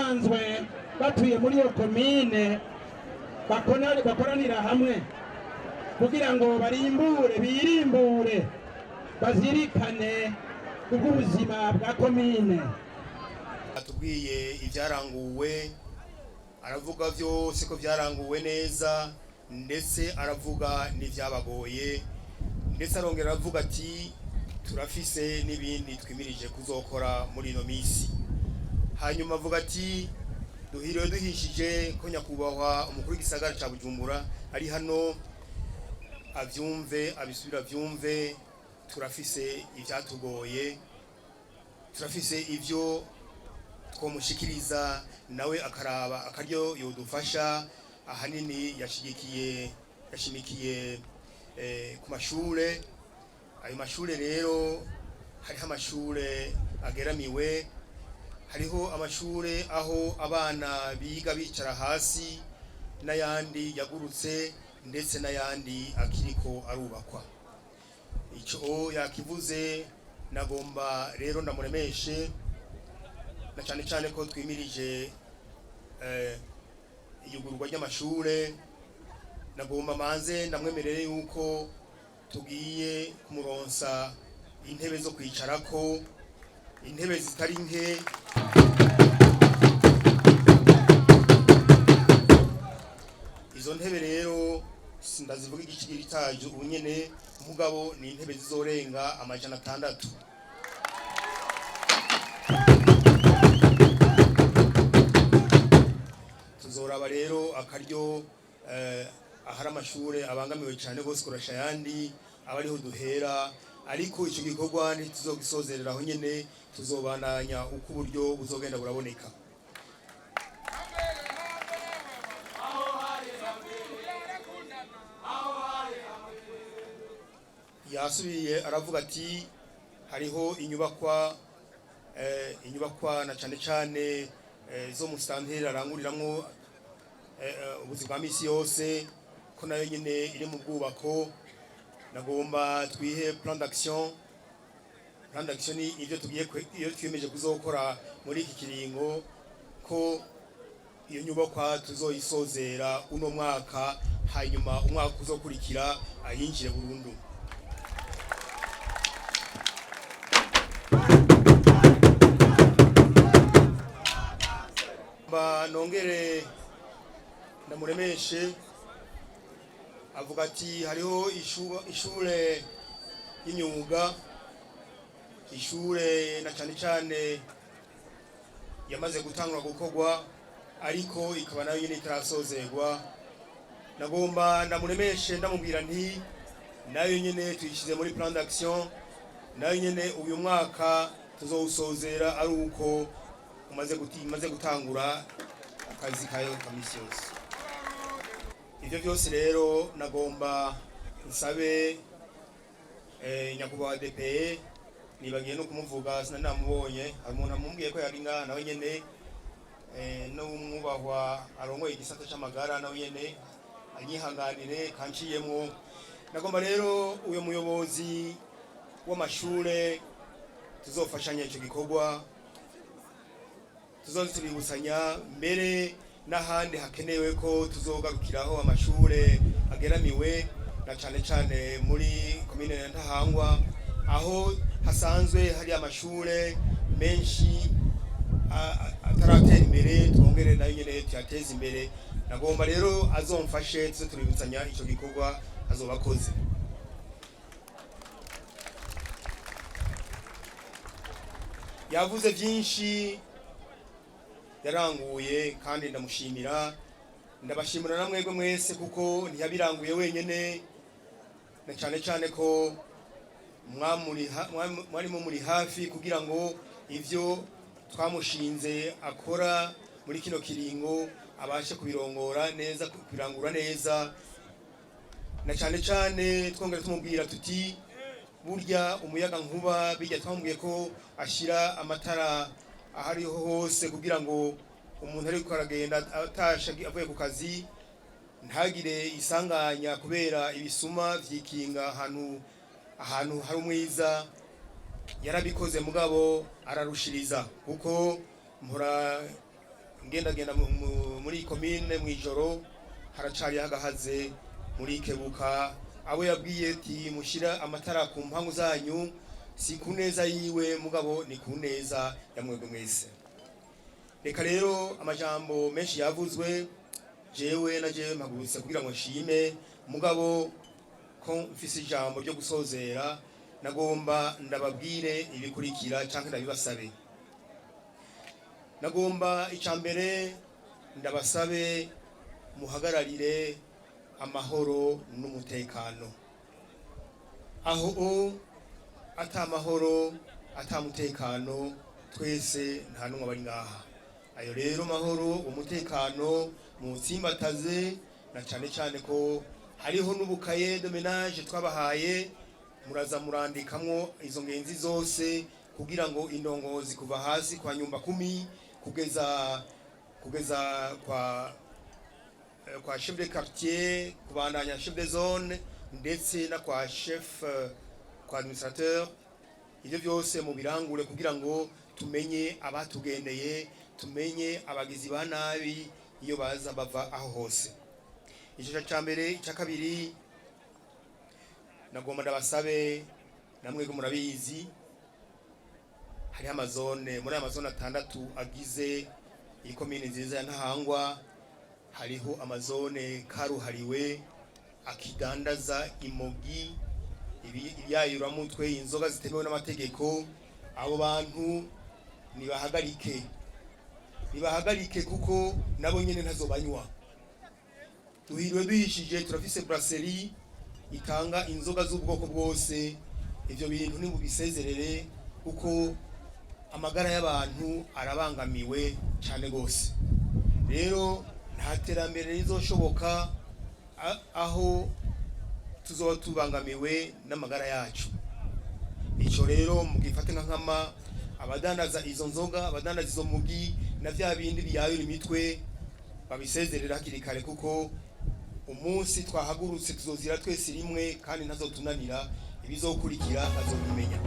Abasanzwe batuye muri iyo komine bakoranira hamwe kugira ngo barimbure, birimbure, bazirikane kubw'ubuzima bwa komine. Atubwiye ibyaranguwe, aravuga byose ko byaranguwe neza, ndetse aravuga n'ibyabagoye, ndetse arongera aravuga ati turafise n'ibindi twimirije kuzokora muri ino minsi. Hanyuma avuga ati duhiriwe duhishije ko nyakubahwa umukuru w'igisagara ca Bujumbura ari hano, avyumve, abisubira avyumve. Turafise ivyatugoye, turafise ivyo twomushikiriza, nawe akaraba akaryo yodufasha. Ahanini yashigikiye, yashimikiye ku mashure. Ayo mashure rero, hariho amashure ageramiwe, hariho amashure aho abana biga bicara hasi, n'ayandi yagurutse, ndetse n'ayandi akiriko arubakwa. Ico yakivuze. Nagomba rero ndamuremeshe, na cyane cyane ko twimirije iyugururwa ry'amashure. Nagomba manze ndamwemerere yuko tugiye kumuronsa intebe zo kwicarako, intebe zitari nke. Izo ntebe rero sindazivuga igiciro cyazo ubu nyene, mugabo ni intebe zizorenga 600. Tuzoraba rero akaryo ahari amashure abangamiwe cyane gose kurasha ayandi, aba ariho duhera. Ariko ico gikorwa ntituzogisozerera aho nyene, tuzobandanya uko uburyo buzogenda buraboneka. Yasubiye aravuga ati hariho inyubakwa, inyubakwa na cane cane zo mu santeri aranguriramwo ubuzi bwa misi yose, ko nayo nyene iri mu bwubako. Nagomba twihe plan d'action. Plan d'action ni ivyo tugiye iyo twiyemeje kuzokora muri iki kiringo, ko iyo nyubakwa tuzoyisozera uno mwaka, hanyuma umwaka uzokurikira ayinjire burundu. Ba nongere ndamuremeshe, avuga ati hariho ishure y'imyuga, ishure na cane cane yamaze gutangura gukorwa, ariko ikaba nayo nyene itarasozerwa. Nagomba ndamuremeshe, ndamubwira nti nayo nyene tuyishize muri plan d'action, nayo nyene uyu mwaka tuzowusozera ari uko imaze gutangura akazi kayo ka misi yose. Ivyo byose rero nagomba nsabe nyakubahwa DPE, nibagiye no kumuvuga, sinanamubonye, hari umuntu amubwiye ko yari ngaha nawe nyene, n'umwubahwa arongoye igisata c'amagara, nawe nyene anyihanganire kanciyemwo. Nagomba rero uyo muyobozi w'amashure tuzofashanya ico gikorwa, tuzoze turibusanya mbere n'ahandi hakenewe ko tuzogarukiraho amashure ageramiwe, na cane cane muri komine ya Ntahangwa, aho hasanzwe hari amashure menshi ataratera imbere, twongere nayo nyene tuyateze imbere. Nagomba rero azomfashe tuze tuributsanya ico gikorwa azoba akoze. Yavuze byinshi yaranguye, kandi ndamushimira, ndabashimira na mwebwe mwese, kuko ntiyabiranguye wenyene, na cyane cyane ko mwarimo muri hafi kugira ngo ivyo twamushinze akora muri kino kiringo abashe kubirongora neza, kubirangura neza. Na cyane cyane twongera tumubwira tuti burya umuyaga nkuba bijya twamubwiye ko ashira amatara ahariho hose, kugira ngo umuntu ariko aragenda atashe avuye ku kazi ntagire isanganya, kubera ibisuma vyikinga ahantu hari umwiza. Yarabikoze, mugabo ararushiriza, kuko mpora Ngendagenda muri komine mw'ijoro, haracari hagahaze muri kebuka. Abo yabwiye ati mushira amatara ku mpangu zanyu, si ku neza yiwe, mugabo ni ku neza ya mwebwe mwese. Reka rero, amajambo menshi yavuzwe. Jewe na jewe mpagurutse kugira ngo nshime, mugabo ko mfise ijambo ryo gusozera, nagomba ndababwire ibikurikira canke ndabibasabe. Nagomba icya mbere ndabasabe muhagararire amahoro n'umutekano. Aho o ata mahoro, ata mutekano, twese nta n'umwe bari ngaha. Ayo rero mahoro, umutekano, mutsimbataze, na cyane cyane ko hariho n'ubukaye de ménage twabahaye. Muraza murandikamwo izo ngenzi zose kugira ngo indongozi kuva hasi kwa nyumba kumi kugeza kwa chef de quartier, kubandanya chef de zone, ndetse na kwa chef kwa administrateur, ibyo byose mubirangure kugira ngo tumenye abatugendeye, tumenye abagizi ba nabi iyo baza bava aho hose. Ico cya mbere. Icya kabiri, nagomba ndabasabe, namwe murabizi, hariho amazone. Muri aya mazone atandatu agize iyi komine nziza ya Ntahangwa, hariho amazone karuhariwe akidandaza imogi, ibiyayuramutwe, inzoga zitemewe n'amategeko. Abo bantu nibahagarike, nibahagarike, kuko nabo nyene ntazobanywa. Duhiriwe duhishije, turafise brasserie itanga inzoga z'ubwoko bwose. Ivyo bintu nimubisezerere, kuko amagara y'abantu arabangamiwe cyane gose. Rero nta terambere rizoshoboka aho tuzoba tubangamiwe n'amagara yacu. Ico rero mugifate nka nkama. Abadandaza izo nzoga, abadandaza izo mugi na vya bindi biyayura imitwe, babisezerera hakiri kare, kuko umunsi twahagurutse tuzozira twese rimwe kandi ntazotunanira. Ibizokurikira bazobimenya.